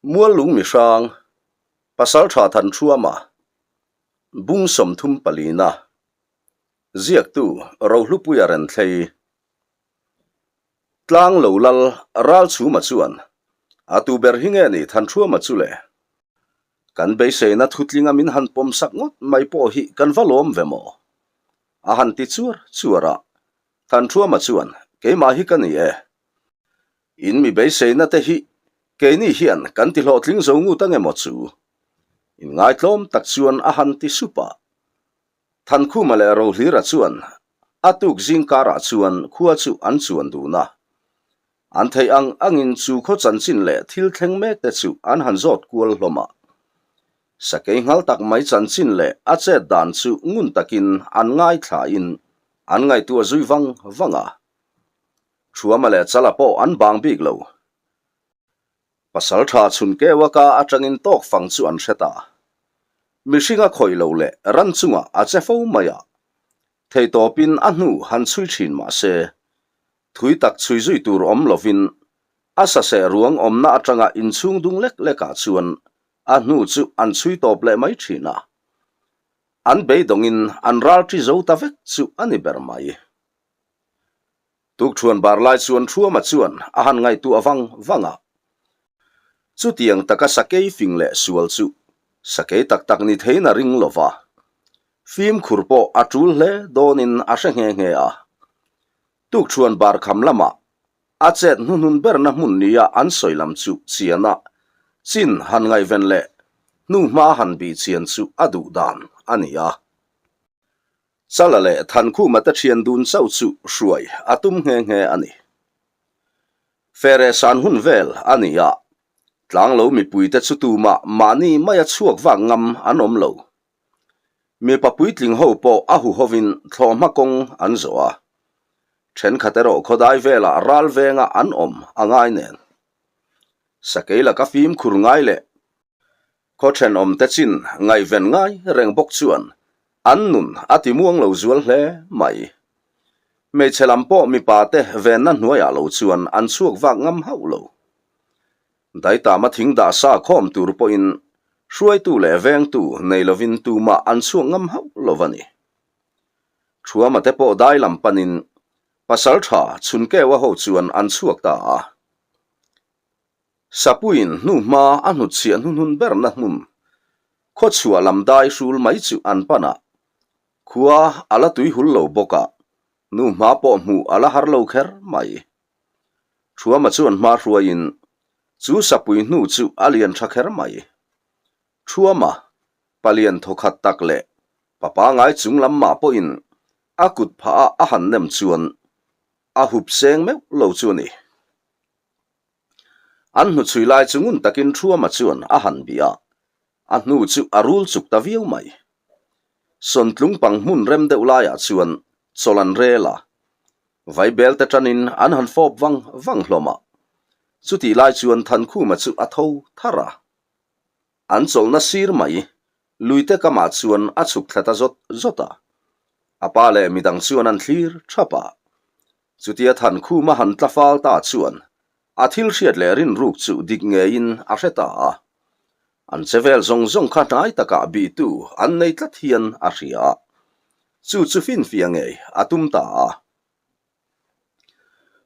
Muallung mihrang, Pasaltha Thanṭhuama, Bung 34na, Ziaktu Rohlupuia Renthlei, Tlang lo lal Ralchhuma chuan, A tu ber hi nge ni Thanṭhuama chu le? Kan beiseina thutlinga min han pawmsak ngawt mai pawh hi kan va lawm ve maw? A han ti chuar chuar a, Thanṭhuama chuan, Keimah hi ka ni e. In mi beiseina te hi keini hian kan ti hlawhtling zo ngut ange maw chu? Inngaitlawm tak chuan a han ti sup a. Thankhuma leh Rohlira chuan a tuk zing karah chuan khua chu an chuan dun a. An theih ang angin chu khaw chanchin leh thil thleng mek te chu an han zawt kual hlawm a. Sakei nghal tak mai chanchin leh a chet dan chu ngun takin an ngaithlain an ngaihtuah zui vang vang a. Thuama leh Chala pawh an bang bik lo. Pasal tha chhun keu a ka atangin tawk fang chu an hre ta. Mihring a khawih lo leh ran chungah a che fo mai a. Theitawpin a hnu han chhui thin mah se, thui tak chhui zui tur awm lovin a saseh ruang awmna atanga inchhung dung lek lekah chuan a hnu chu an chhui tawp leh mai thin a. An beidawngin an ralṭi zo ta vek chu a ni ber mai. Tukṭhuan bar lai chuan Ṭhuama chuan a han ngaihtuah vang vang a. Chutiang taka sakei fing leh sual chu sakei tak tak ni theiin a ring lo va, fimkhur pawh a ṭul hle dawnin a hre nghe nghe a. Tukṭhuan bar kham lamah a chet hnuhnun berna hmun nia an sawi lam chu chian a, chin han ngaihven leh hnuhma han bih chian chu a duh dan a ni a. Chala leh Thankhuma te thian dun chauh chu hruai a tum nghe nghe a ni. Fere san hun vel a ni a, tlanglo mipuite chu tumah mahni maia chhuak vak ngam an awm lo. Mipa puitling ho pawh a huhovin thlawhhma kawng an zawh a, thenkhat erawh khawdai velah ral venga an awm a ngai nen. Sakei laka fimkhur ngai leh Khaw thenawmte chin ngaihven ngai reng bawk chuan an nun a ti muang lo zual hle mai. Hmeichhe lam pawh mipa te venna hnuaiah lo chuan an chhuak vak ngam hauh lo. Daitama thing dah sa khawm tur pawhin hruaitu leh vengtu nei lovin tumah an chhuak ngam hauh lo a ni. Thuama te pawh dai lam panin pasal tha chhunkeua ho chuan an chhuak ta a. Sapuiin hnuhma a hnutchhiah hnuhnun berna hmun, khawchhuah lam dai hrul mai chu an pan a, khua a la tui hul lo bawk a, hnuhma pawh hmuh a la har lo kher mai. Thuama chuan hma hruaiin chu sapui hnu chu a lian tha kher mai. Thuama, palian thawkhat tak leh pa pangai chung lam mah pawhin a kut phah a a han nem chuan a hup seng meuh lo chu a ni. An hnuchhui lai chu ngun takin Thuama chuan a han bih a, a hnu chu a rul chuk ta viau mai. Sawntlung pang hmun rem deuh laiah chuan chawlh an rel a, Vaibel te tanin an han fawp vang vang hlawm a. Chutih lai chuan Thankhuma chu a tho thar a. An chawlhna sir mai luite kamah chuan a chhuk thla ta zawt zawt a. A pa leh midang chuan an thlir thap a. Chutia Thankhuma han tla fal ta chuan a thil hriat leh rinruk chu dik ngeiin a hre ta a. An che vel zawng zawng kha hnai takah bihtu an nei tlat hian a hria a. Chu chu finfiah ngei a tum ta a.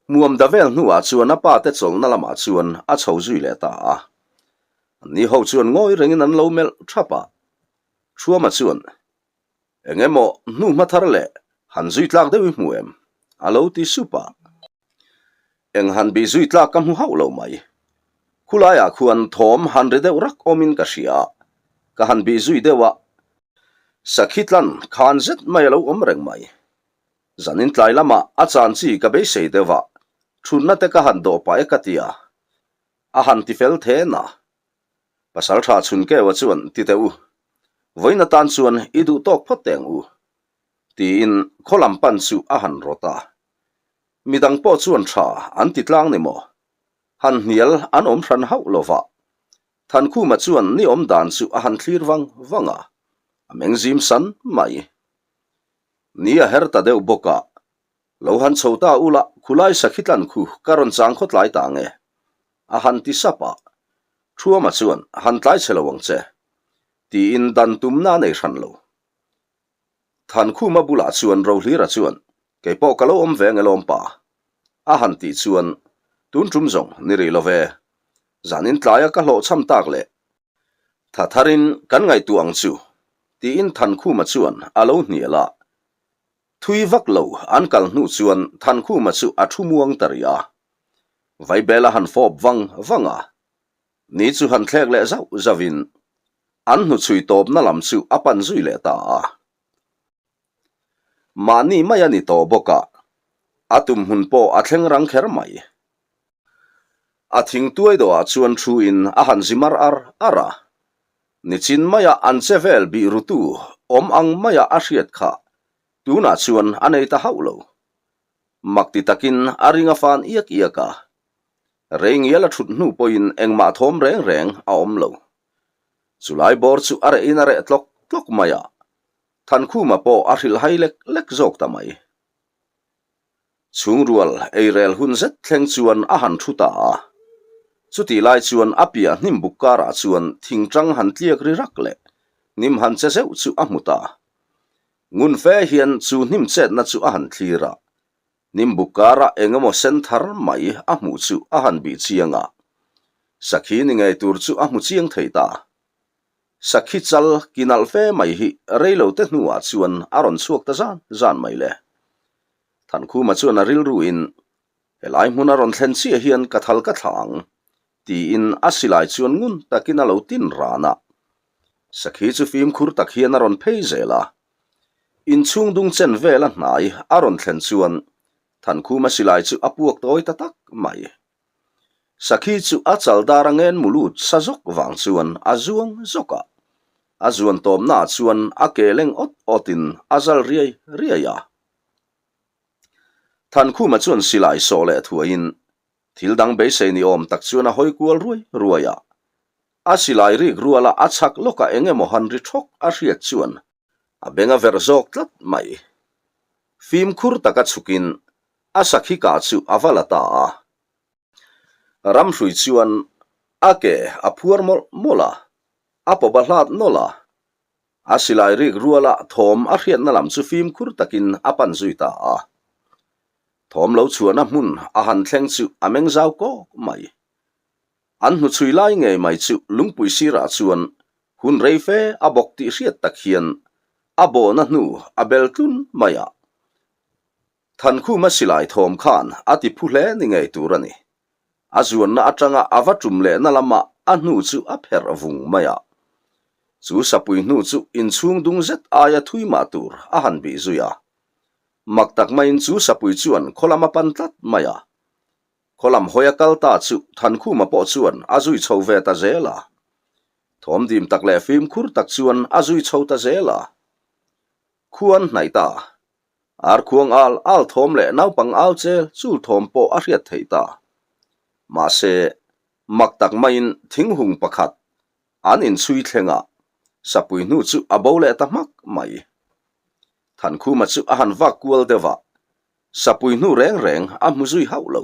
Hmuam da vel hnuah chuan a pa te chawlhna lamah chuan a chho zui leh ta a. Anni ho chuan ngawi rengin an lo melh thap a. Thuama chuan, Eng emaw hnu hma thar leh han zui tlak deuh i hmu em? a lo ti sup a. Eng han bih zui tlak ka hmu hauh lo mai. Khulaiah khuan thawm han ri deuh rak awmin ka hria a, ka han bih zui deuh a, sakhi tlan khan zet mai a lo awm reng mai. Zanin tlai lamah a chan chi ka beisei deuh a, thunna te ka han dawh pah e ka ti a, a han ti fel then a. Pasal tha chhun keu a chuan ti teh u, vawiin atan chuan i duh tawk phawt teh ang u, tiin khaw lam pan chu a han rawt a. Midang pawh chuan tha an ti tlang ni maw? Han hnial an awm hran hauh lo va. Thankhuma chuan ni awm dan chu a han thlir vang vang a, a meng zim san mai. Ni a her ta deuh bawk a, Lo han chho ta ula, khulai sakhi tlan khu ka rawn chang khawtlai ta nge? a han ti sap a. Ṭhuama chuan, Han tlai chhe lo ang che, tiin dan tumna a nei hran lo. Thankhuma bulah chuan Rohlira chuan, Kei pawh ka lo awm ve ang elawm pa, a han tih chuan, Tun ṭum zawng ni rih lo ve. Zanin tlaia ka hlawhchham tak leh tha tharin kan ngaihtuah ang chu, tiin Thankhuma chuan a lo hnial a. Thui vak lo an kal hnu chuan Thankhuma chu a thu muang ta rih a. Vaibel a han fawp vang vang a. Ni chu han thlek leh zauh zauhin an hnuchhui tawpna lam chu a pan zui leh ta a. Mahni mai a ni tawh bawk a, a tum hmun pawh a thleng rang kher mai. A thing tuai dawhah chuan thuin a han zi mar ar ar a. Nichin maia an che vel bih rutu awm ang maia a hriat kha tunah chuan a nei ta hauh lo. Mak ti takin a ring a fan iak iak a. Rei ngial a thut hnu pawhin engmah thawm reng reng a awm lo. Chulai bawr chu a rehin a reh tlawk tlawk mai a, Thankhuma pawh a hrilh hai lek lek zawk ta mai. Chhungrual eirel hun zet thleng chuan a han thu ta a. Chutih lai chuan a piah hnim buk karah chuan thingtang han tliak ri rak leh hnim han che zeuh chu a hmu ta. Ngun fe hian chu hnim chetna chu a han thlir a. Hnim buk karah eng emaw sen thar mai a hmuh chu a han bih chiang a. Sakhi ni ngei tur chu a hmu chiang thei ta. Sakhi chal ki nalh fe mai hi reilo te hnuah chuan a rawn chhuak ta zan zan mai le. Thankhuma chuan a rilruin, Helai hmun a rawn thlen chiah hian ka thal ka thlah ang, tiin a silai chuan ngun takin a lo tin ran a. Sakhi chu fimkhur tak hian a rawn phei zel a. Inchhung dung chen vela hnai a rawn thlen chuan Thankhuma silai chu a puak tawi ta tak mai. Sakhi chu a chal dar a ngen mu lut sa zawk vang chuan a zuang zawk a, a zuan tawmnaah chuan a ke leng awt awtin a zal riai riai a. Thankhuma chuan silai sawh leh thuaiin thil dang beisei ni awm tak chuan a hawi kual ruai ruai a. A silai rik ruala a chhak lawkah eng emaw han ri thawk a hriat chuan a beng a verh zawk tlat mai. Fimkhur taka chhukin a sakhi kah chu a va la ta a. Ramhrui chuan a ke a phuar mawlh mawlh a, a pawp a hlat nawlh a. A silai rik ruala thawm a hriatna lam chu fimkhur takin a pan zui ta a. Thawm lo chhuahna hmun a han thleng chu a meng zau kawk mai. An hnuchhui lai ngei mai chu lungpui sirah chuan hun rei fe a bawk tih hriat tak hian a bawhna hnu a bel tlun mai a. Thankhuma silai thawm khan a ti phu hle ni ngei tur a ni. A zuanna atanga a va tum lehna lamah a hnu chu a pherh vung mai a. Chu sapui hnu chu inchhung dung zet aia thui mah tur a han bih zui a. Mak tak maiin chu sapui chuan khaw lam a pan tlat mai a. Khaw lam hawi a kal ta chu Thankhuma pawh chuan a zui chho ve ta zel a. Thawm dim tak leh fimkhur tak chuan a zui chho ta zel a. Khuan hnaih ta. Ar khuang al al thawm leh naupang au chel chul thawm pawh a hriat theih ta. Mahse, mak tak maiin thinghung pakhat an inchhui thleng a, sapui hnu chu a bo leh ta hmak mai. Thankhuma chu a han vak kual deuh a, sapui hnu reng reng a hmu zui hauh lo.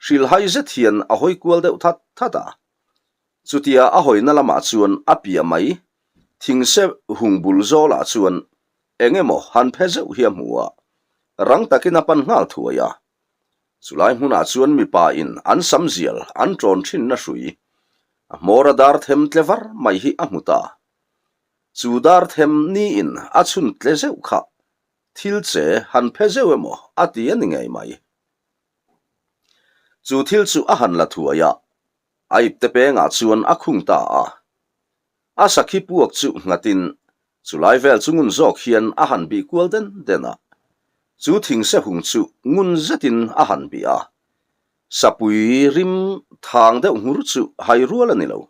Hrilhhai zet hian a hawi kual deuh that that a, Chutia a hawina lamah chuan a piah mai thingse hung bul zawlah chuan eng emaw han phe zeuh hi a hmu a, rang takin a pan nghal thuai a. Chulai hmunah chuan mipa in an sam zial an ṭawn ṭhinna hrui, a hmawr a dar them tle var mai hi a hmu ta. Chu dar them niin a chhun tle zeuh kha thil che han phe zeuh emaw a ti a ni ngei mai. Chu thil chu a han la thuai a, A ipte pengah chuan a khung ta a. A sakhi puak chu nghatin chulai vel chu ngun zawk hian a han bih kual den den a. Chu thingse hung chu ngun zetin a han bih a. Sapui rim thang deuh nghur chu hai rual a ni lo.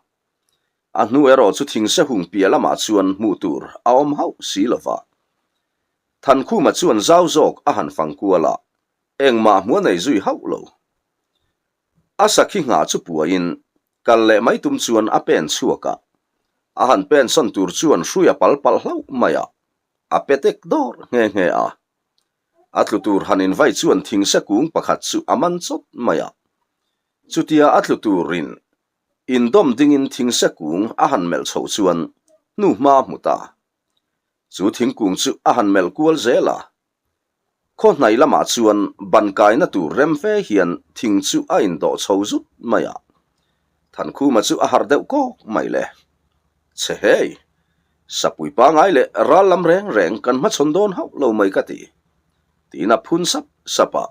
A hnu erawh chu thingse hung piah lamah chuan hmuh tur a awm hauh si lo va. Thankhuma chuan zau zawk a han fang kual a, engmah hmu a nei zui hauh lo. A sakhi nghah chu puaiin kal leh mai tum chuan a pen chhuak a, a han pen sawn tur chuan hrui a pal palh hlauh mai a, a pe tek dawr nghe nghe a. A tlu tur han invai chuan thingse kung pakhat chu a man chawt mai a. Chutia a tlu turin. Indawm dingin thingse kung a han melh chhoh chuan hnuhma a hmu ta. Chu thingkung chu a han melh kual zel a. Khaw hnai lamah chuan ban kaina tur rem fe hian thing chu a indawh chho zut mai a. Thankhuma chu a harh deuh kawk mai le. Chhe hei! Sapui pangai leh ral lam reng reng kan hmachhawn dawn hauh lo mai ka ti. Tiin a phun sap sap a.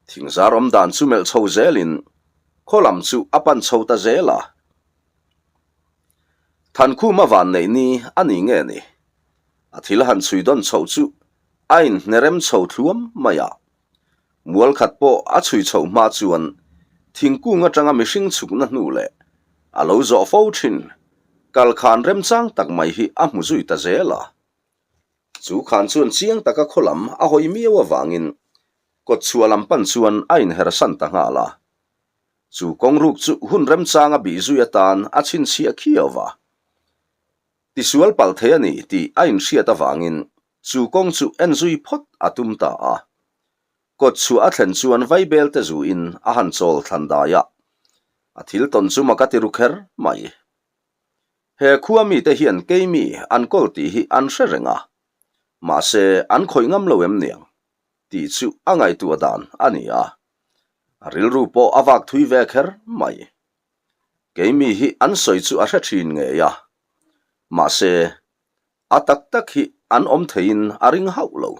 Thingzar awm dan chu melh chho zelin khaw lam chu a pan chho ta zel a. Thankhuma van neih ni a ni nge ni? A thil han chhui dawn chhoh chu a inhnerem chho thluam mai a. Mual khat pawh a chhui chhoh hma chuan thingkung atanga mihring chhukna hnu leh a lo zawh fo thin kal khan remchang tak mai hi a hmu zui ta zel a. Chu khan chuan chiang taka khaw lam a hawi miau avangin kawtchhuah lam pan chuan a inhersan ta nghal a. Chu kawngruk chu hun remchanga bih zui atan a chhinchhiah khiau va. Tisual palh thei a ni tih a inhriat avangin chu kawng chu en zui phawt a tum ta a. Kawtchhuah a thlen chuan vaibel te zuin a han chawl thlan dai a, a thil tawn chu mak a ti ru kher mai. He khua mite hian keimi an kawl tih hi an hre reng a, mahse an khawih ngam lo em niang tih chu a ngaihtuah dan a ni a, a rilru pawh a vak thui ve kher mai. Keimi hi an sawi chu a hre thin ngei a, mahse a tak tak hi an awm theiin a ring hauh lo.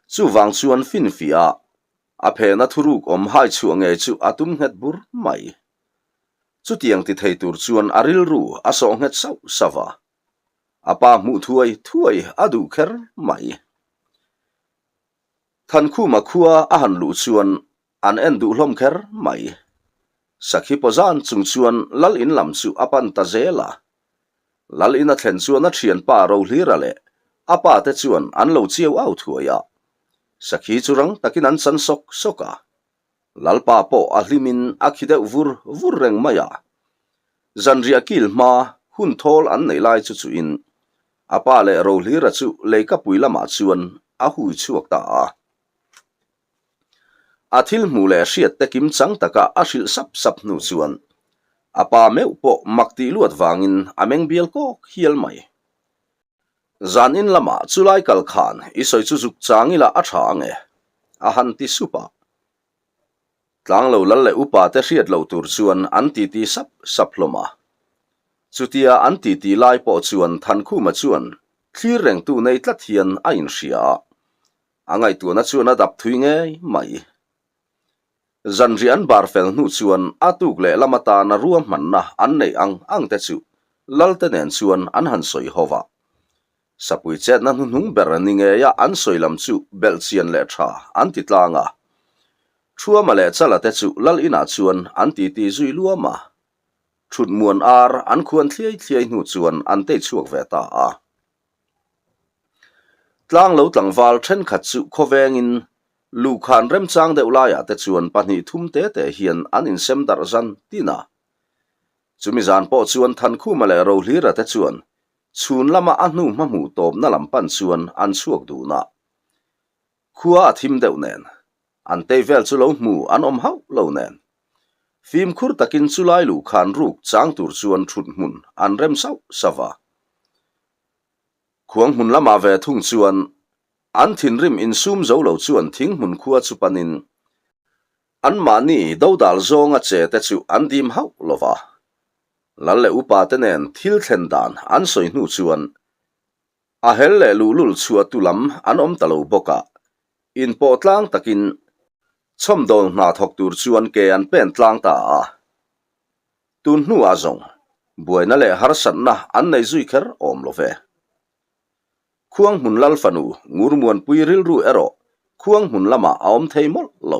Chuvang chuan finfiah a phena thuruk awm hai chhuah ngei chu a tum nghet bur mai. Chutiang ti thei tur chuan a rilru a sawh nghet sauh sauh a, a pa hmuh thuai thuai a duh kher mai. Thankhuma khua a han luh chuan An en duh hlawm kher mai. Sakhi pawzan chung chuan Lal in lam chu a pan ta zel a. Lal in a thlen chuan a thianpa Rohlira leh a pa te chuan an lo chiau au thuai a. Sakhi chu rang takin an chan sawk sawk a. Lalpa pawh a hlimin a khi deuh vur vur reng mai a. Zanriah kil hma hun thawl an neih lai chu chuin a pa leh Rohlira chu leikapui lamah chuan a hui chhuak ta a. A thil hmuh leh hriat te kim chang taka a hrilh sap sap hnu chuan a pa meuh pawh mak tih luat vangin a meng bial kawk hial mai. Zan in lamah chulai kal khan i sawi chu zuk chang ila a tha ange, a han ti sup a. Tlanglo lal leh upa te hriat loh tur chuan an titi sap sap hlawm a. Chutia an titi lai pawh chuan Thankhuma chuan thlir rengtu nei tlat hian a inhria a. A ngaihtuahna chuan a dap thui ngei mai. Zanriah an bar fel hnu chuan a tuk leh lam atana ruahmanna an neih ang ang te chu Lalte nen chuan an han sawi ho va. Sapui chetna hnuhnung ber ni ngeia an sawi lam chu belhchian leh tha an ti tlang a. Thuama leh Chala te chu Lal inah chuan an titi zui luam a. Thutmuan ar an khuan thliai thliai hnu chuan an tei chhuak ve ta a. Tlang lo tlangval thenkhat chu khawvengin luhkhan remchang deuh laiah te chuan pahnih thum te te hian an insem darh zan tin a. Chumi zan pawh chuan Thankhuma leh Rohlira te chuan chhun lama a hnu hma hmuh tawpna lam pan chuan an chhuak dun a. Khua a thim deuh nen, an tei vel chu lo hmu an awm hauh lo nen. Fimkhur takin chulai luhkhan ruk chang tur chuan thut hmun an rem sauh sauh a. Khuang hmun lamah ve thung chuan an thinrim insum zo lo chuan thing hmun khua chu panin anmahni dodal zawnga che te chu an dim hauh lo va. Lal leh upa te nen thil thlen dan an sawi hnu chuan a hel leh luhlul chhuahtu lam an awm ta lo bawk a, inpawh tlang takin chhawmdawl hna thawk tur chuan ke an pen tlang ta a. Tun hnuah zawng, buaina leh harsatna an nei zui kher awm lo ve. Khuang hmun lal fanu Ngurmuanpui rilru erawh khuang hmun lamah a awm thei mawlh lo.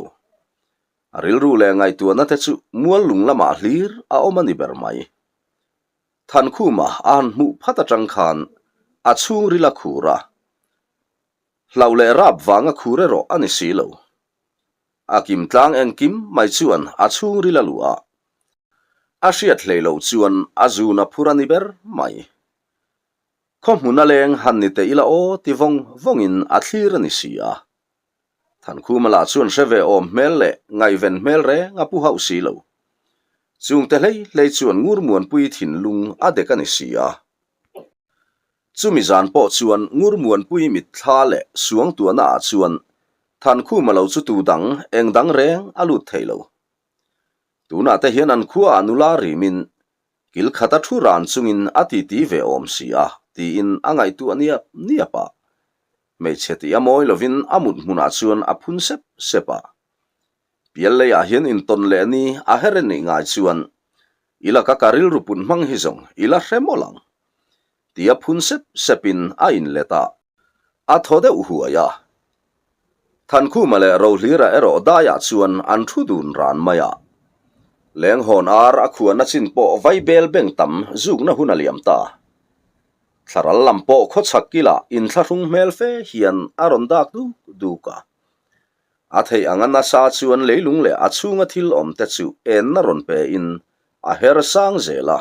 A rilru leh ngaihtuahna te chu mual lung lamah hlir a awm a ni ber mai. Thankhuma a han hmuh phat atang khan a chhungril a khur a, hlauh leh rap vanga khur erawh a ni si lo. A kim tlang engkim mai chuan a chhungril a luh a, a hriat hlei loh chuan a zun a phur a ni ber mai. Khaw hmun a leng han ni teh ila aw ti vawng vawngin a thlir a ni si a. Thankhuma lah chuan hre ve awm hmel leh ngaihven hmel reng a pu hauh si lo. Chungte hlei hlei chuan Ngurmuanpui thinlung a dek a ni si a. Chumi zan pawh chuan Ngurmuanpui mitthla leh suangtuahna ah chuan Thankhuma lo chu tu dang eng dang reng a lut thei lo. Tunah te hian an khua ah nula rimin kil khata thu ran chungin a titi ve awm si a tiin a ngaihtuah niap niap a. Hmeichhe tih a mawi lovin a mut hmunah chuan a phun sep sep a. Pial leiah hian intawn leh ni a her e nih ngai chuan i laka ka rilru put hmang hi zawng i la hre mawlh ang tia phun sep sepin a inlet a. A thaw deuh huai a. Thankhuma leh Rohlira erawh daiah chuan an thu dun ran mai a. Lenghawn ar a khuana chin pawh vaibel beng tam zukna hun a liam ta. Thlaral lam pawh khawchhak kilah inthlahrung hmel fe hian a rawn dak duk duk a. A theih anga nasa chuan leilung leh a chhunga thil awm te chu enna rawn pe in a her sang zel a.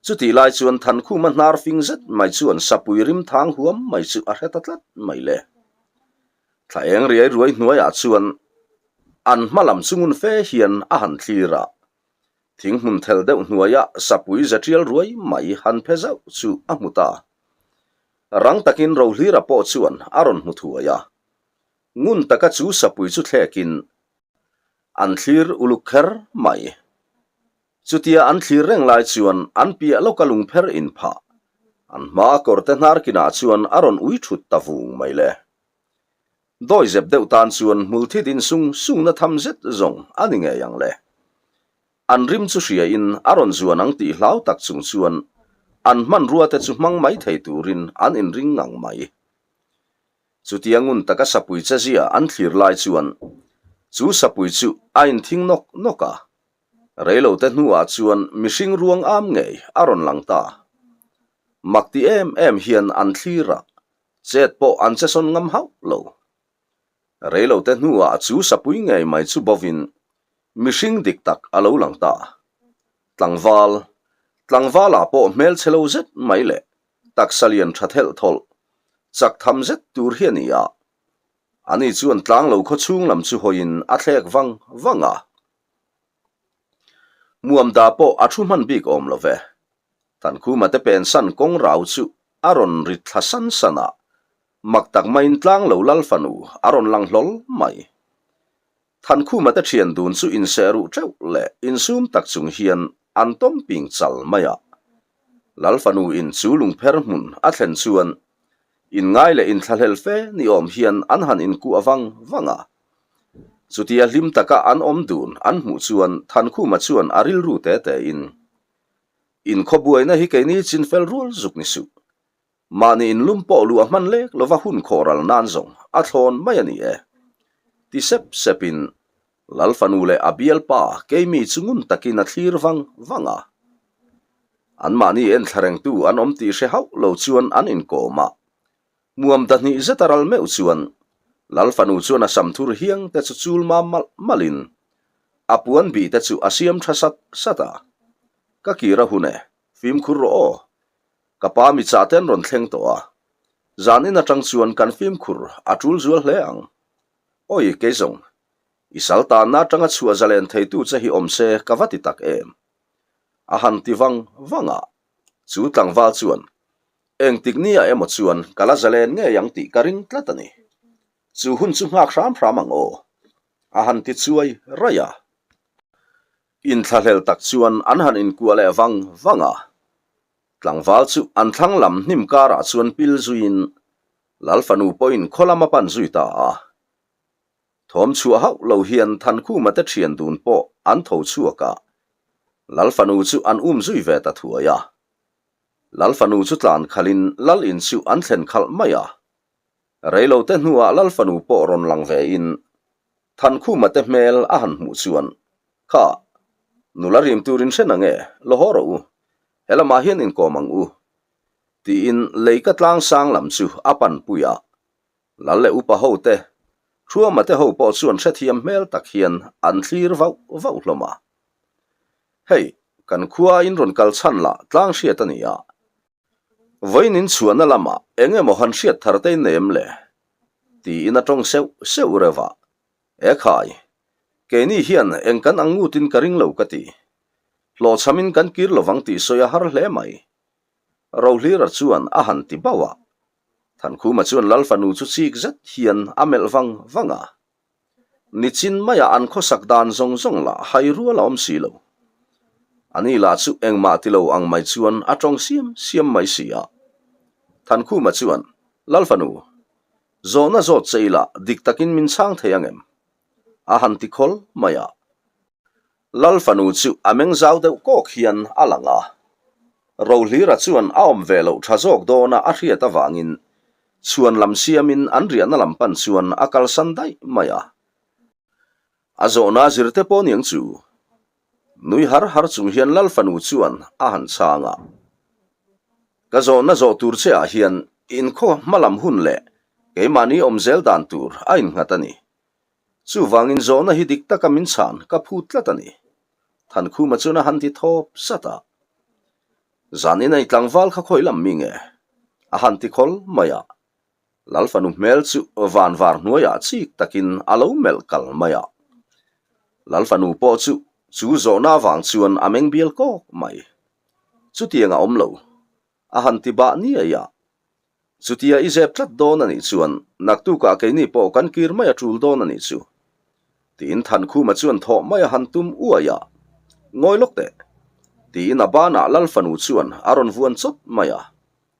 Chutih lai chuan Thankhuma hnar fing zet mai chuan sapui rim thang huam mai chu a hre ta tlat mai le. Thla eng riai ruai hnuaiah chuan an hma lam chu ngun fe hian a han thlir a. Thing hmun thel deuh hnuaia sapui za tial ruai mai han phe zauh chu a hmu ta. Rang takin Rohlira pawh chuan a rawn hmu thuai a. Ngun taka chu sapui chu thlekin an thlir uluk kher mai. Chutia an thlir reng lai chuan an piah lawka lungpher inphah an hmaa kawrte hnar kinah chuan a rawn ui thut ta vung mai le. Dawi zep deuh tan chuan hmulthi din sung sungna tham zet zawng a ni ngei ang le. An rim chu hriain a rawn zuan ang tih hlau tak chung chuan an hmanrua te chu hmang mai thei turin an inring ngang mai. Chutia ngun taka sapui che zia an thlir lai chuan chu sapui chu a inthing nawk nawk a. Reilote hnuah chuan mihring ruang am ngei a rawn lang ta. Mak ti em em hian an thlir a, chet pawh an che sawn ngam hauh lo. Reilote hnuah chu sapui ngei mai chu bovin mihring dik tak a lo lang ta. Tlangval, tlangvalah pawh hmelchhe lo zet mai leh taksa lian tha thelh thawlh, chak tham zet tur hi a ni a. Ani chuan tlang lo khaw chhung lam chu hawiin a thlek vang vang a. Muamda pawh a thu hman bik awm lo ve. Thankhuma te pensan kawng rau chu a rawn ri thla san san a, mak tak maiin tlang lo lal fanu a rawn lang hlawl mai. Thankhuma te thian dun chu inseh ruh teuh leh insum tak chung hian an tawm ping chal mai a. Lal fanu in chu lungpher hmun a thlen chuan inngai leh inthlahlel fe ni awm hian an han inkuah vang vang a. Chutia hlim taka an awm dun an hmuh chuan Thankhuma chuan a rilru te te in, Inkhawbuaina hi keini chinfel rual zuk ni suh. Mahni inlum pawh luh a hman lek lova hun khawh ral nan zawng a thlawn mai a ni e. Ti sep sep in Lal fanu leh a bialpa keimi chu ngun takin a thlir vang vang a. Anmahni enthla rengtu an awm tih hre hauh lo chuan an inkawm a. Muam dahnih zet a ral meuh chuan Lal fanu chuan a sam thur hiang te chu chul mam malh malh in a puan bih te chu a siam tha sat sat a. Ka kir a hun e, fimkhur rawh aw. Ka pa mi chah te an rawn thleng tawh a, zan in atang chuan kan fimkhur a tul zual hle ang. Awi kei zawng, i sal tanna atanga chhuah zalen theitu che hi awm se ka va ti tak em? A han ti vang vang a, chu tlangval chuan engtik nia emaw chuan ka la zalen ngei ang tih ka ring tlat a ni. Chu hun chu nghak hram hram ang aw, a han ti chuai raih a. Inthlahlel tak chuan an han inkuah leh vang vang a. Tlangval chu an thlang lam hnim karah chuan pil zuiin Lal fanu pawhin khaw lam a pan zui ta a. Thawm chhuah hauh lo hian Thankhuma te thian dun pawh an tho chhuak a, Lal fanu chu an um zui ve ta thuai a. Lal fanu chu tlan khalhin Lal in chu an thlen khalh mai a. Reilote hnuah Lal fanu pawh rawn lang ve in Thankhuma te hmel a han hmuh chuan, Kha, nula rim turin hre na nge, la haw rawh u, he lamah hian inkawm ang u, tiin leika tlang sang lam chu a pan pui a. Lal leh upa ho te, Thuama te ho pawh chuan hrethiam hmel tak hian an thlir vauh vauh hlawm a. Hei, kan khua in rawn kal chhan lah tlang hriat a ni a. Vawiin in chhuahna lamah eng emaw han hriat thar te in nei em le? Tiin a tawng seuh seuh reuh a. E khai, keini hian eng kan ang ngutin ka ring lo ka ti. Hlawhchhamin kan kir lovang tih sawi a har hle mai. Rohlira chuan a han ti bauh a. Thankhuma chuan Lal fanu chu chik zet hian a melh vang vang a. Nichin maia an khawsak dan zawng zawng lah hai rual a awm si lo. Ani lah chu engmah ti lo ang mai chuan a tawng siam siam mai si a. Thankhuma chuan, Lal fanu, zawhna zawt che ila dik takin min chhang thei ang em? A han ti khawl mai a. Lal fanu chu a meng zau deuh kawk hian a lang a. Rohlira chuan a awm ve loh tha zawk dawna a hriat avangin chhuan lam siamin an riahna lam pan chuan a kalsan daih mai a. A zawhna zirte pawh niang chu nui har har chung hian Lal fanu chuan a han chhang a. Ka zawhna zawh tur che ah hian inkhaw hmalam hun leh keimahni awm zel dan tur a innghat a ni. Chuvangin zawhna hi dik taka min chhan ka phut tlat a ni. Thankhuma chuan a han ti thawp sat a. Zanin ei tlangval kha khawi lam mi nge? A han ti khawl mai a. Lal fanu hmel chu van var hnuaiah chik takin a lo melh kal mai a. Lal fanu pawh chu chu zawhna avang chuan a meng bial kawk mai. Chutiang a awm lo. A han ti bah niai a. Chutia i zep tlat dawn a nih chuan naktukah keini pawh kan kir mai a tul dawn a nih chu. Tiin Thankhuma chuan thawh mai a han tum uai a, Ngawi lawk teh. Tiin a banah Lal fanu chuan a rawn vuan chawt mai a,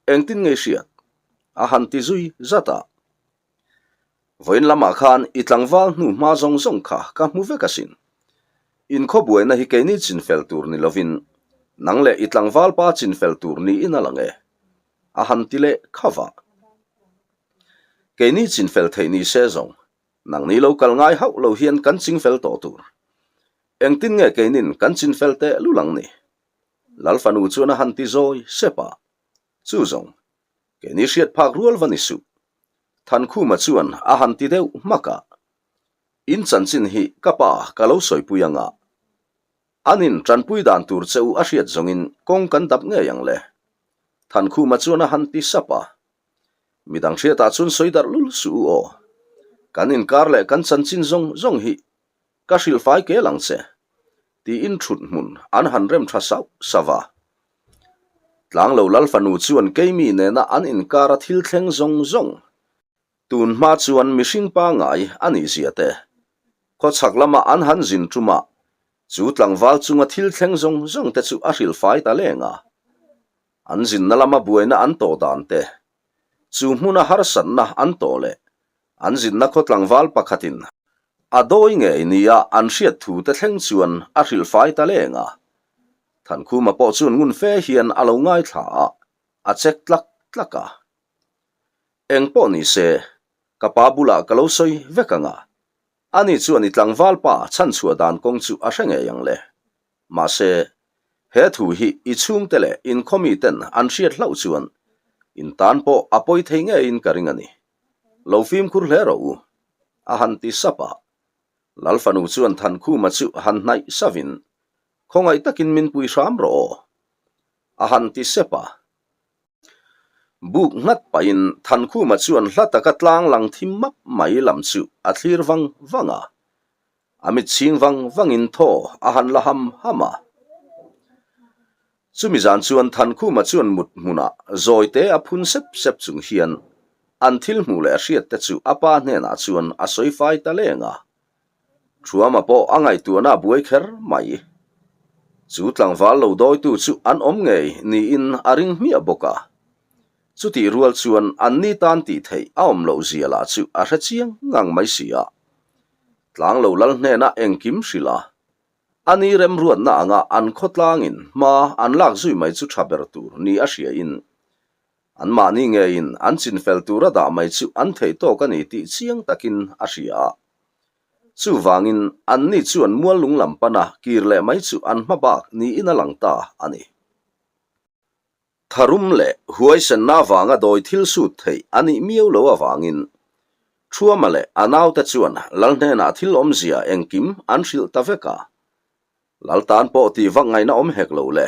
Engtin nge i hriat? A han ti zui zat a. Vawiin lamah khan i tlangval hnu hma zawng zawng kha ka hmu vek asin. Inkhaw buaina hi keini chinfel tur ni lovin nang leh i tlangval pa chinfel tur niin a lang e. A han ti leh kha vah. Keini chinfel theih ni se zawng, nangni lo kal ngai hauh lo hian kan chingfel tawh tur. Engtin nge keinin kan chinfel teh lul ang ni? Lal fanu chuan a han ti zawi sep a. Chu zawng, keini hriat phak rual va ni suh. Thankhuma chuan a han ti deuh hmak a. In chanchin hi ka pa ka lo sawipui ang a. An in tanpui dan tur che u a hriat zawngin kawng kan dap ngei ang le. Thankhuma chuan a han ti sap a. Midang hriatah chuan sawi darh lul suh u aw. Kan inkar leh kan chanchin zawng zawng hi ka hrilhfai kel ang che, tiin thut hmun an han rem tha sauh sauh a. Tlanglo Lal fanu chuan keimi nena an inkara thil thleng zawng zawng Tun hma chuan mihring pangngai a nih zia te, khawchhak lama an han zin ṭuma chu tlangval chunga thil thleng zawng zawng te chu a hrilhfai ta leng a. An zinna lama buaina an tawh dan te, chu hmuna harsatna an tawh leh an zinna khaw tlangval pakhatin a dawi ngei nia an hriat thu te thleng chuan a hrilhfai ta leng a. Thankhuma pawh chuan ngun fe hian a lo ngaithla a, a check tlak tlak a. Eng pawh ni se, ka pa bulah ka lo sawi vek ang a. Ani chuan i tlangval pa chhanchhuah dan kawng chu a hre ngei ang le. Mahse, he thu hi i chhungte leh inkhawmi ten an hriat hlauh chuan in tan pawh a pawi thei ngeiin ka ring a ni. Lo fimkhur hle rawh u, a han ti sap a. Lal fanu chuan Thankhuma chu han hnaih savin, Khawngaih takin min pui hram rawh aw, a han ti sep a. Buk nghat pahin Thankhuma chuan hla taka tlang lang thim map mai lam chu a thlir vang vang a. A mit chhing vang vangin thaw a han la ham ham a. Chumi zan chuan Thankhuma chuan mut hmunah zawite a phun sep sep chung hian an thil hmuh leh hriat te chu a pa hnenah chuan a sawi fai ta leng a. Thuama pawh a ngaihtuahna a buai kher mai. Chu tlangval lo dawitu chu an awm ngei niin a ring hmiah bawk a. Chutih rual chuan anni tan tih theih a awm loh zia lah chu a hre chiang ngang mai si a. Tlang lo lal hnenah engkim hrilh a. Ani remruatna anga an khawtlangin hma an lak zui mai chu tha ber tur ni a hriain Anmahni ngeiin an chinfel tura dah mai chu an theih tawk a ni tih chiang takin a hria a. Chuvangin anni chuan mual lung lam pana kir leh mai chu an hma bak niin a lang ta a ni. Tharum leh huaisenna avanga dawi thil sut theih a nih miau lo avangin Thuama leh a naute chuan Lal hnenah thil awmzia engkim an hrilh ta vek a. Lal tan pawh tih vak ngaihna awm hek lo le.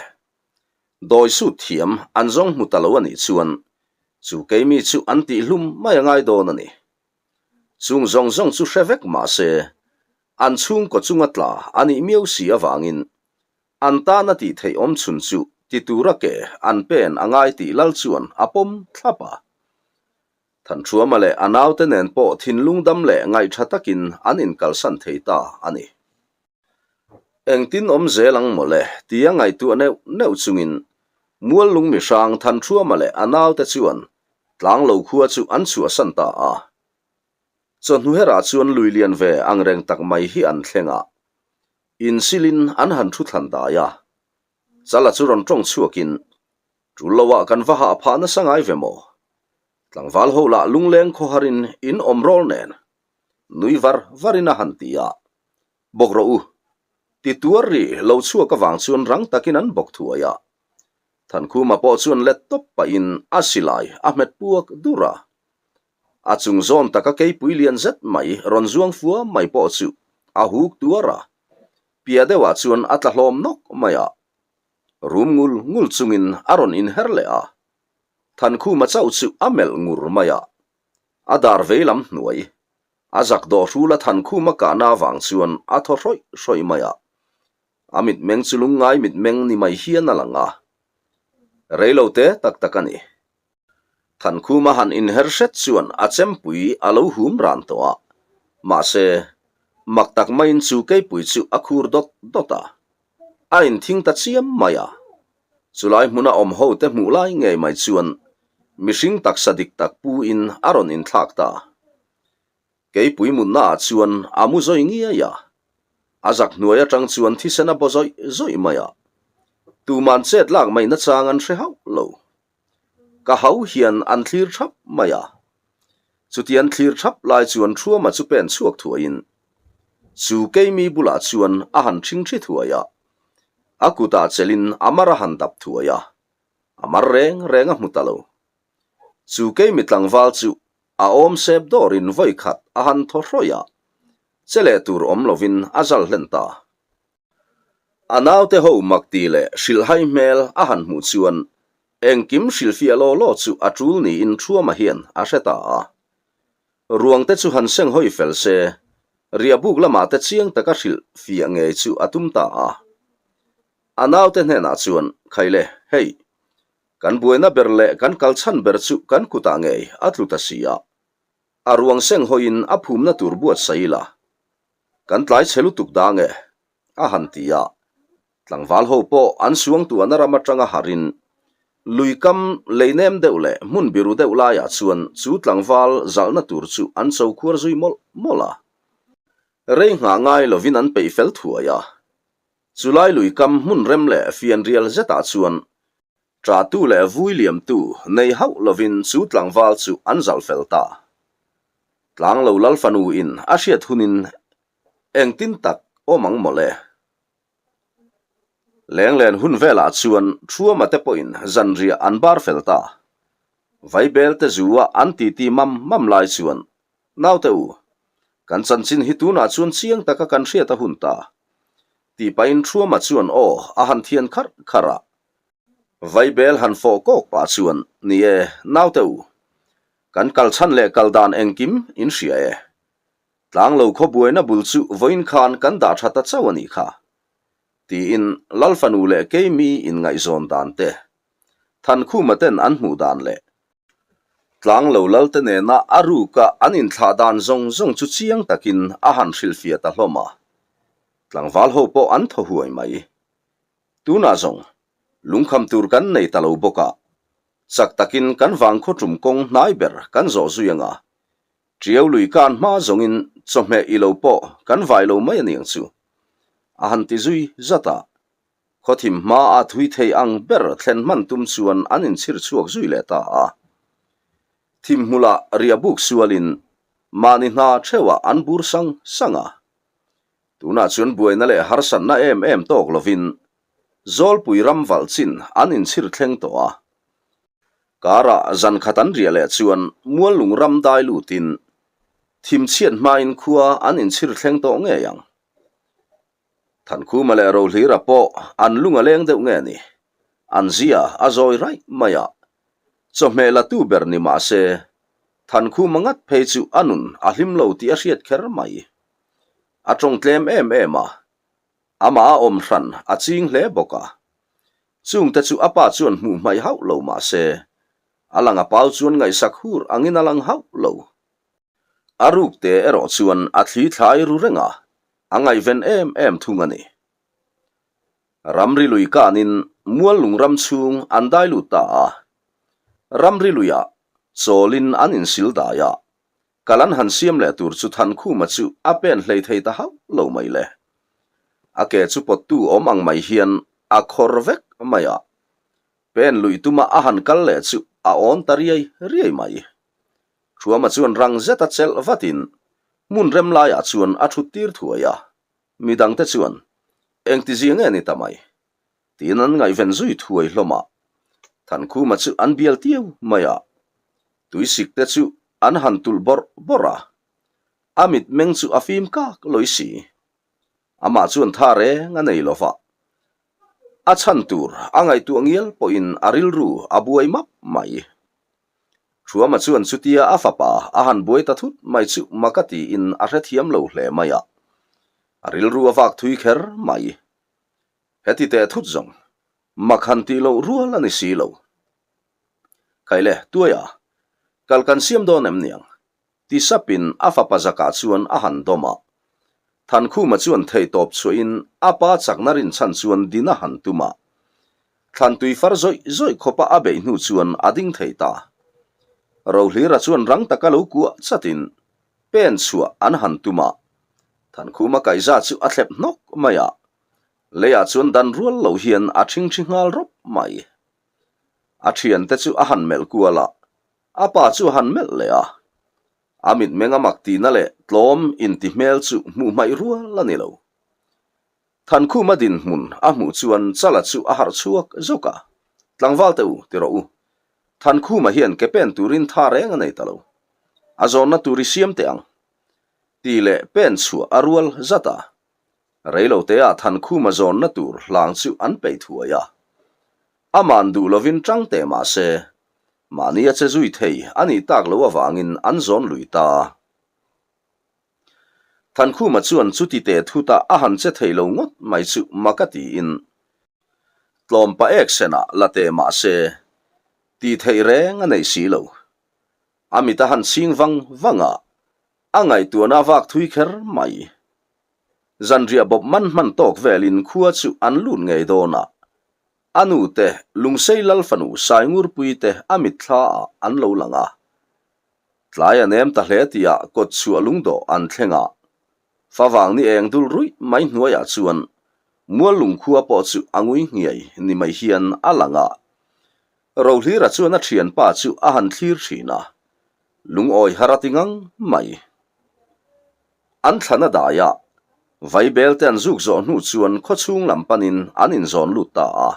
Dawi sut thiam an zawng hmu ta lo a nih chuan chu keimi chu an tih hlum mai a ngai dawn a ni. Chung zawng zawng chu hre vek mah se, an chhungkaw chunga tla a nih miau si avangin. An tana tih theih awm chhun chu ti tura ke an pen a ngai tih lal chuan a pawm thlap a. Thanṭhuama leh a naute nen pawh thinlung dam leh ngaihṭha takin an inkalsan thei ta a ni. Engtin awm zel ang mawle tia ngaihtuah neuh neuh chungin Muallung mihrang Thanṭhuama leh a naute chuan Tlanglo khua chu an chhuahsan ta a. Chawhnu herah chuan lui lian ve angreng tak mai hi an thleng a, insilin an han thu thlan dai a. Chala chu rawn tawng chhuakin, Tul loah kan va hah phah nasa ngai ve maw? Tlangval ho lah lungleng khawharin in awm rawl nen nui var varin a han ti a. Bawk rawh u. Ti tuar ri lo chhuak avang chuan rang takin an bawk thuai a. Thankhuma pawh chuan let tawp pahin a silai a hmet puak dur a. A chung zawn taka keipui lian zet mai rawn zuang fua mai pawh chu a huk tuar a. Piah deuhah chuan a tla hlawm nawk mai a. Rum ngul ngul chungin a rawn inher leh a. Thankhuma chauh chu a melh ngur mai a. A dar vei lam hnuai A zak dawh hrul a than khum a kahna avang chuan a thaw hrawih hrawih mai a. A mitmeng chu lungngai mitmeng ni mai hian a lang a. Reilo te tak tak a ni. Than khum a han inher hret chuan a chempui a lo hum ran tawh a. Mahse, mak tak maiin chu keipui chu a khur dawt dawt a. A inthing ta chiam mai a. Chulai hmuna awm ho te hmuh lai ngei mai chuan mihring taksa dik tak pu in a rawn inthlak ta. Keipui mutna ah chuan a mu zawi ngiai a, a zak hnuai atang chuan thisen a baw zawih zawih mai a, tuman chet lak mai nachang an hre hauh lo. Ka hau hian an thlir thap mai a, chuti an thlir thap lai chuan Thuama chu pen chhuak thuaiin chu keimi bulah chuan a han thingthi thuai a, a kutah chelhin a mar a han dap thuai a, a mar reng reng a hmu ta lo. Chu keimi tlangval chu A awm sep dawrin vawi khat a han thaw hrawih a, che leh tur awm lovin a zal hlen ta. A naute ho mak ti leh hrilhhai hmel a han hmuh chuan engkim hrilhfiah law law chu a tul niin Thuama hian a hre ta a. Ruang te chu han seng hawi fel se, riahbuk lamah te chiang taka hrilhfiah ngei chu a tum ta a. A naute hnenah chuan, Khaile, hei, Kan buaina ber leh kan kal chhan ber chu kan kutah ngei a tlu ta si a, a ruang seng hawiin a phumna tur buatsaih ila kan tlai chhe lutuk dang e, a han ti a. Tlangval ho pawh an suangtuahna ram atanga harin lui kam lei nem deuh leh hmun biru deuh laiah chuan chu tlangval zalhna tur chu an cho khuar zui mawlh mawlh a. Rei nghah ngai lovin an peih fel thuai a, Chulai lui kam hmun rem leh fianrial zetah chuan ṭahtu leh vui liamtu nei hauh lovin chu tlangval chu an zalh fel ta. Tlanglo lal fanu in a hriat hunin engtin tak awm ang mawle. Lenglen hun velah chuan Thuama te pawhin zanriah an bar fel ta. Vaibel te zu-a an titi mam mam lai chuan Naute u, kan chanchin hi tunah chuan chiang taka kan hriat a hun ta. Tih pahin Thuama chuan aw a han thian kharh kharh a. Vaibel han fawh kawk pah chuan, Ni e, naute u, kan kal chhan leh kal dan engkim in hria e. Tlanglo khaw buaina bul chu vawiin khan kan dah tha ta chauh a nih kha. Tiin Lal fanu leh keimi inngaihzawn dan te, Thankhuma ten an hmuh dan leh Tlanglo lalte nena a ruka an inthlah dan zawng zawng chu chiang takin a han hrilhfiah ta hlawm a. Tlangval ho pawh an thaw huai mai. Tunah zawng, lungkham tur kan nei ta lo bawk a, chak takin kan vangkhaw tum kawng hnai ber kan zawh zui anga, Tiau lui kan hma zawngin chawhmeh i lo pawh kan vai lo mai aniang chu, a han ti zui zat a. Khawthim hmaa thui thei ang ber thlen hman tum chuan an inchhir chhuak zui leh ta a. Thim hmulah riahbuk sualin mahni hna theuhah an bur sang sang a. Tunah chuan buaina leh harsatna em em tawk lovin Zawlpui ram valh chin an inchhir thleng tawh a. Karah zan khat an riah leh chuan Muallung ram dai lutin thim chhiat hmain khua an inchhir thleng tawh ngei ang. Thankhuma leh Rohlira pawh an lung a leng deuh nge ni? An zia a zawi raih mai a. Chawhmeh la tu ber ni mah se, Thankhuma ngat phei chu a nun a hlim lo tih a hriat kher mai. A tawng tlem em em a. Amah a awm hran a ching hle bawk a. Chungte chu a pa chuan hmuh hmaih hauh lo mah se, a lang a pau chuan ngaihsak hur angin a lang hauh lo. A rukte erawh chuan a thli thlai ru reng a, a ngaihven em em thung a ni. Ramri lui kanin Muallung ram chhung an dai lut ta a. Ramri luiah chawlin an insil dai a, kal an han siam leh tur chu Thankhuma chu a pen hlei thei ta hauh lo mai le. A ke chu pawttu awm ang mai hian a khawr vek mai a, pen luih tuma a han kal leh chu a awn ta riai riai mai. Thuama chuan rang zeta chelh vatin hmun rem laiah chuan a thut tir thuai a, midangte chuan engtizia nge ni ta mai? tiin an ngaihven zui thuai hlawm a. Thankhuma chu an bial tiu mai a, tuisik te chu an han tulh bawrh bawrh a, a mitmeng chu a fim kak lawi si. Amah chuan tha reng a nei lo va, a chhan tur a ngaihtuah ngial pawhin a rilru a buai map mai. Thuama chuan chutia a fapa a han buai ta thut mai chu mak a tiin a hrethiam lo hle mai a, a rilru a vak thui kher mai. Heti teh thut zawng, mak han tih loh rual a ni si lo. Khaile, tuaia, kal kan siam dawn em niang? Ti sapin a fapa zakah chuan a han dawm a. Thankhuma chuan theihtawp chhuahin a pa chakna rinchhan chuan din a han tum a. Thlantui far zawih zawih khawpa a beih hnu chuan a ding thei ta. Rohlira chuan rang taka lo kuah chatin pen chhuah an han tum a. Thankhuma kaihza chu a thlep hnawk mai a. Leiah chuan dan rual lo hian a ṭhingṭhi nghal rawp mai. A ṭhiante chu a han melh kual a, A pa chu a han melh leh a, a mitmeng a mak tihna leh tlawm inti hmel chu hmuh hmaih rual a ni lo. Thankhuma dinhmun a hmuh chuan Chala chu a harh chhuak zawk a, Tlangval teh u, ti rawh u. Thankhuma hian ke pen turin tha reng a nei ta lo. A zawnna tur i siam teh ang. Tih leh pen chhuah a rual zat a. Reiloteah Thankhuma zawnna tur hlang chu an peih thuai a. Aman duh lovin tang teh mah se, mahni a che zui thei a nih tak loh avangin an zawn lui ta. Thankhuma chuan chuti teh thutah a han che thei lo ngawt mai chu mak a tiin, tlawm pa ek senah la teh mah se, tih theih reng a neih si lo. A mit a han chhing vang vang a, a ngaihtuahna a vak thui kher mai. Zanriah bawp man hman tawk velin khua chu an lut ngei dawn a, a nu te Lungsei Lal fanu Saingurpui te a mitthla ah an lo lang a. Tlai a nem ta hle tihah kawt chhuah lungdawh an thleng a, favang ni eng dul ruih mai hnuaiah chuan mual lungkhua pawh chu a ngui nghiai ni mai hian a lang a. Rohlira chuan a thianpa chu a han thlir thin a, lungawi har a ti ngang mai. An thlan a dai a, Vaibel te an zuk zawh hnu chuan khawchhung lam panin an inzawn lut ta a.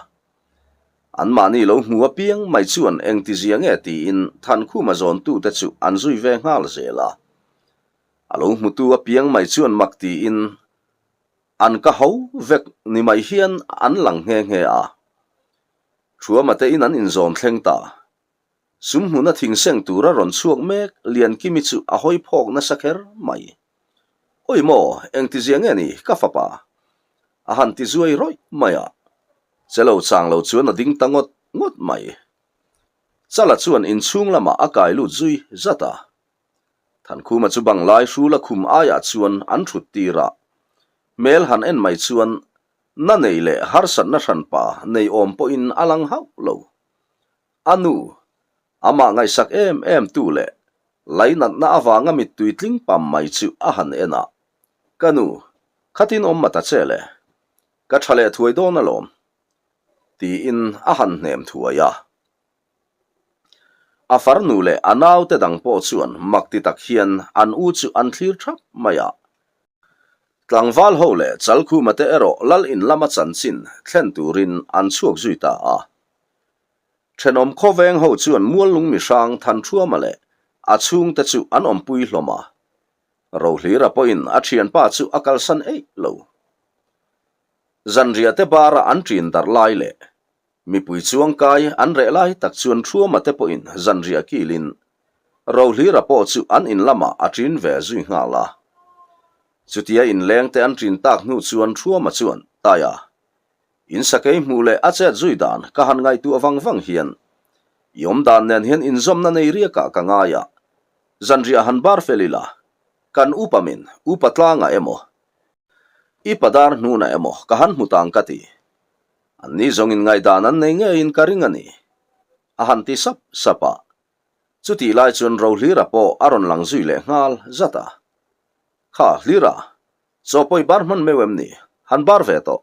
Anmahni lo hmu apiang mai chuan engtizia nge tiin Thankhuma zawntute chu an zui ve nghal zel a. A lo hmutu apiang mai chuan mak tiin an ka ho vek ni mai hian an lang nghe nghe a. Thuama te in an inzawn thleng ta. Sum hmuna thingseng tura rawn chhuak mek Liankimi chu a hawi phawk nasa kher mai. Awi maw, engtizia nge ni ka fapa? A han ti zuai rawih mai a. Che lo chang lo chuan a ding ta ngawt ngawt mai. Chala chuan inchhung lamah a kai lut zui zat a. Thankhuma chu banglai hrula khum aiah chuan an thut tir a. Hmel han en mai chuan na nei leh harsatna hranpa nei awm pawhin a lang hauh lo. A nu, amah ngaihsak em em tu leh lainatna avanga mittui tling pam mai chu a han en a, Ka nu, khatin awm ma ta che le, ka tha leh thuai dawn alawm, tiin a han hnem thuai a. A farnu leh a naute dang pawh chuan mak ti tak hian an u chu an thlir thap mai a. Tlangval ho leh Chalkhuma te erawh lal in lama chanchin thlen turin an chhuak zui ta a. Thenawm khawveng ho chuan Muallung mihrang Thanṭhuama leh a chhungte chu an awmpui hlawm a. Rohlira pawhin a thianpa chu a kalsan eih lo. Zanriah te bara an ṭin darh lai leh mipui chuangkai an reh lai tak chuan Ṭhuama te pawhin zanriah kilin Rohlira pawh chu an in lamah a ṭin ve zui nghal a. Chutia inlengte an ṭin tak hnu chuan Ṭhuama chuan. Taia, in sakei hmuh leh a chet zui dan ka han ngaihtuah vang vang hian i awm dan nen hian inzawmna nei riakah ka ngai a, zanriah han bar fel ila, kan upa min upa tlangah emaw, i padar hnunah emaw ka han hmu tang ka ti. Anni zawngin ngaihdan an nei ngeiin ka ring a ni, a han ti sap sap a. Chutih lai chuan Rohlira pawh a rawn lang zui leh nghal zat a. Kha, Hlira, chaw pawi bar hman meuh em ni? Han bar ve tawh.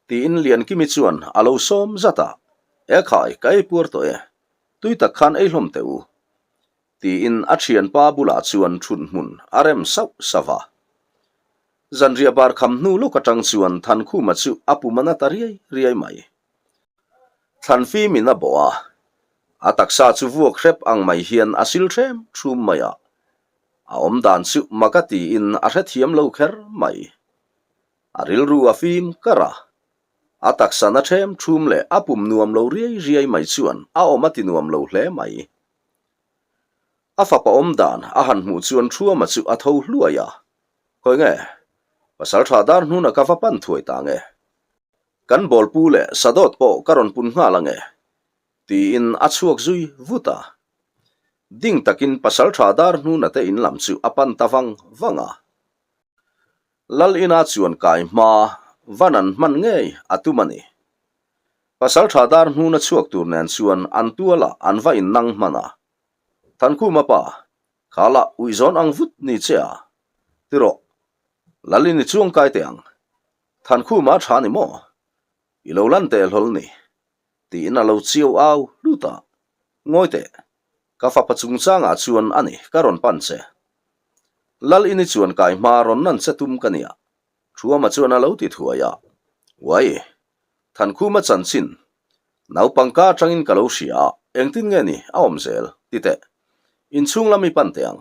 Tiin Liankimi chuan a lo sawm zat a. E khai, ka ei puar tawh e. Tui tak khan ei hlawm teh u. Tiin a thianpa bulah chuan thut hmun a rem sauh sauh a. Zanriah bar kham hnu lawk atang chuan Thankhuma chu a pum a na ta riai riai mai. Thlan fimin a bawh a, a taksa chu vuak hrep ang mai hian a sil hrem thum mai a, a awm dan chu mak a tiin a hrethiam lo kher mai. A rilru a fim kar a, a taksa na hrem thum leh a pum nuam lo riai riai mai chuan a awm a ti nuam lo hle mai. A fapa awm dan a han hmuh chuan Thuama chu a tho hluai a, Khawi nge? Pasal tha dar hnuna ka va pan thuai ta nge? Kan bawlpu leh sadawt pawh ka rawn pun nghal ange, tiin a chhuak zui vut a. Ding takin pasaltha dar hnuna te in lam chu a pan ta vang vang a. Lal ina chuan kai hma van an hman ngei a tum a ni. Pasaltha dar hnuna chhuak tur nen chuan an tualah an va innang hman a. Thankhuma pa, kha lah uihzawn ang vut ni che a, ti rawh, Lal in i chuang kai teh ang. Thankhuma a tha ni maw? I lo lan teh hlawl ni, tiin a lo chiau au hlut a. Ngawi teh, ka fapa chungchangah chuan a ni ka rawn pan che. Lal ini chuan kai hma rawn nan che tum ka nia, Thuama chuan a lo ti thuai a. Uai, Thankhuma chanchin, naupang ka atangin ka lo hria a, engtin nge ni a awm zel, ti teh, inchhung lam i pan teh ang,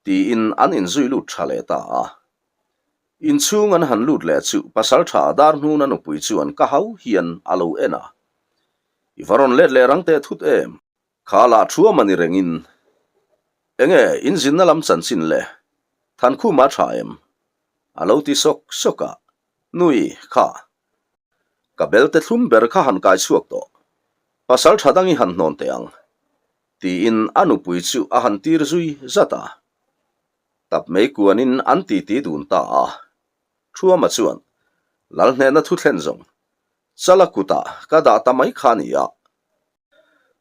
tiin an inzui lut tha leh ta a. Inchhung an han lut leh chu Pasaltha Darhnuna nupui chuan ka hau hian a lo en a. I va rawn let leh rang teh thut em? Kha lah thuam a ni rengin. Enge inzinna lam chanchin le? Thankhuma tha em? A lo ti sawk sawk a. Nui, kha. Ka belte thlum ber kha han kai chhuak tawh. Pasaltha dang i han hnawn teh ang. Tiin a nupui chu a han tir zui zat a. Tap mei kuanin an titi dun ta a. Thuama chuan, Lal hnehna thu thlen zawng, Chala kutah ka dah ta mai kha a ni a.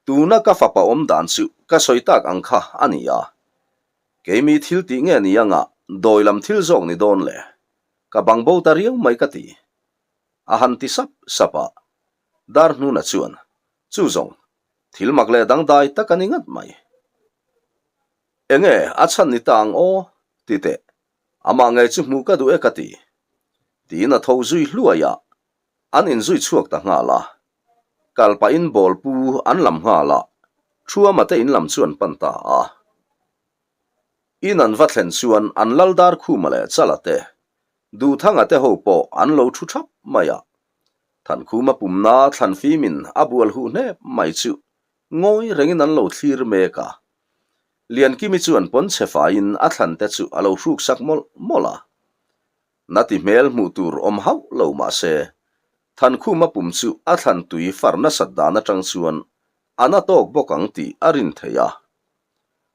Tuna ka fapa awm dan chu ka sawi tak ang kha a ni a. Keimi thil tih nge ni anga dawi lam thil zawk ni dawn le? Ka bang bo ta riau mai ka ti. A han ti sap sap a. Darhnuna chuan, Chu zawng, thil mak leh dangdai tak a ni ngat mai. Enge a chhan ni ta ang aw? Ti teh, amah ngei chu hmuh ka duh e ka ti. Tiin a tho zui hluai a, an inzui chhuak ta nghal a. Kal pahin bawl pu an lam nghal a, Thuama te in lam chu an pan ta a. In an va thlen chuan an lal dar khuma leh chala te, Duhthanga te ho pawh an lo thu thap mai a. Thankhuma pumna thlanfimin a bual huh hnep mai chu ngawi rengin an lo thlir mek a. Liankimi chuan pawnchhe faiin a thlan te chu a lo hruk sak mawlh mawlh a. Na ti hmel hmuh tur awm hauh lo mah se, Thankhuma pum chu a thlan tui far nasat dan atang chuan a na tawk bawk ang tih a rin theih a.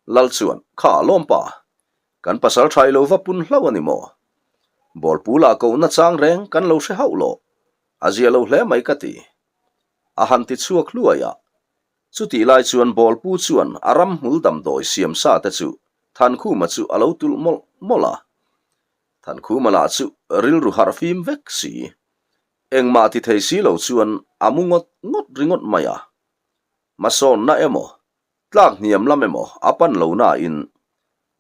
Lal chuan, Kha, lawmpa, kan pasal tha i lo va pun hlauh a ni maw? Bawlpula kohna chang reng kan lo hre hauh lo, a zia lo hle mai ka ti. A han ti chhuak hluai a. Chutih lai chuan Bawlpu chuan a ramhmul damdawi siam sa te chu Thankhuma chu a lo tulh mawlh mawlh a. Thankhuma lah chu rilru harh fim vek si. Engmah ti thei si lo chuan a mu ngawt ngawt ringawt mai a. Hmasawnna emaw, tlak hniam lam emaw a pan lo nain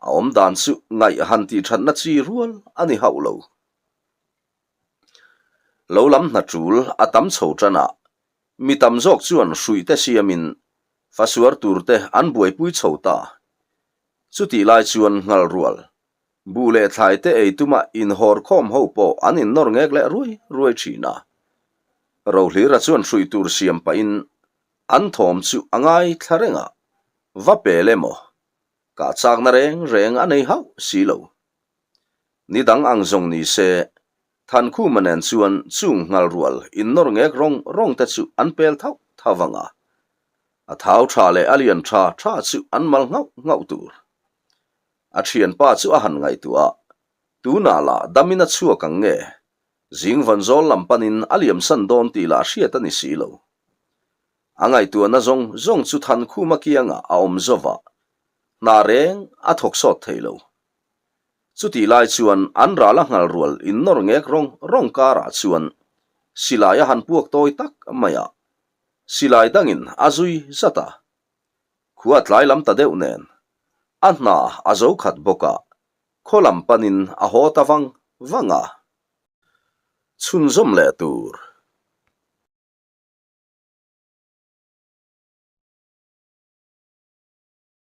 a awm dan chu ngaih han tih thatna chi rual a ni hauh lo. Lo lam hna tul a tam chho tan a, mi tam zawk chuan hruih te siamin fasuar tur te an buaipui chho ta. Chutih lai chuan nghal rual, buh leh thlai te ei tuma inhawr khawm ho pawh an innawr ngek leh ruai ruai thin a. Rohlira chuan hruih tur siam pahin an thawm chu a ngaithla reng a, va pel emaw, kah chakna reng reng a nei hauh si lo. Ni dang ang zawng ni se. Thankhuma nen chuan chung nghal rual innawr ngek rawng rawng te chu an pel thauh thauh vang a. A thau tha leh a lian tha tha chu an mal nghauh nghauh tur. A thianpa chu a han ngaihtuah a, tunah lah damin a chhuak ang nge? Zing vanzawl lam panin a liamsan dawn tih lah hriat a ni si lo. A ngaihtuahna zawng zawng chu Thankhuma kiangah a awm zova, hna reng a thawk sawt thei lo. Chutih lai chuan an ral a nghal rual innawr ngek rawng rawng karah chuan silai a han puak tawi tak mai a, silai dangin a zui zat a. Khua tlai lam ta deuh nen a hna a zo khat bawk a, khaw lam panin a haw ta vang vang a. Chhunzawm leh tur.